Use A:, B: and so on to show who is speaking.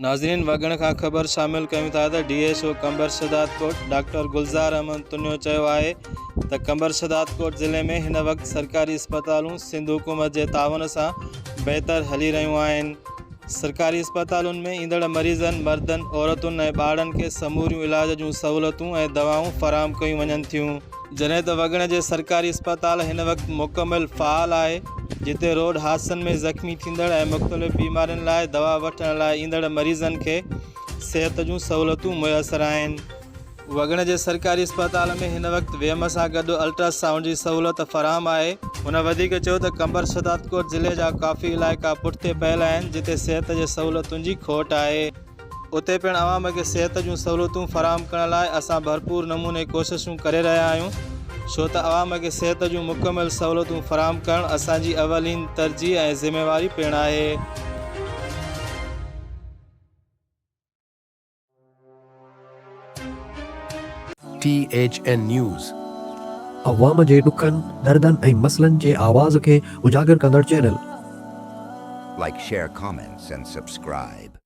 A: ناظرين وڳڻ کان خبر شامل ڪيون ٿا ته D S O Qambar Shahdadkot doctor Gulzar Ahmed Tunio چيو آهي ته قمبر شهدادڪوٽ ضلعي ۾ هن وقت سرڪاري اسپتالون سنڌ حڪومت جي تعاون سان بهتر هلي رهيون آهن سرڪاري اسپتالن ۾ ايندڙ مريضن مردن عورتن ۽ ٻارڙن کي سموريون علاج جون سهولتون ۽ دوائون فراهم ڪيون وڃن ٿيون. جڏهن ته وڳڻ جي سرڪاري اسپتال هن وقت مڪمل فعال آهي، جتي روڊ حادثن ۾ زخمي ٿيندڙ ۽ مختلف بيمارين لاء دوا وٺڻ لاء ايندڙ مريضن کي صحت جون سهولتون ميسر آهن. وڳڻ جي سرڪاري اسپتال ۾ هن وقت ويم سان گڏ الٽرا سائونڊ جي سهولت فراهم آهي. هن وڌيڪ چيو ته قمبر شهدادڪوٽ ضلعي جا ڪافي علائقا پٺتي پيل آهن، جتي صحت جي سهولتن جي کوٽ آهي. اتي پڻ عوام کي صحت جون سهولتون فراهم ڪرڻ لاء اسان ڀرپور نموني ڪوششون ڪري رهيا آهيون ڇو ته عوام کي صحت جون مڪمل سهولتون فراهم ڪرڻ اسان جي اولين ترجيح ۽ ذميواري پڻ آهي.
B: T H N news.
C: عوام جي ڏکن، دردن ۽ مسئلن جي آواز کي اجاگر ڪندڙ channel.
D: Like share comments and subscribe.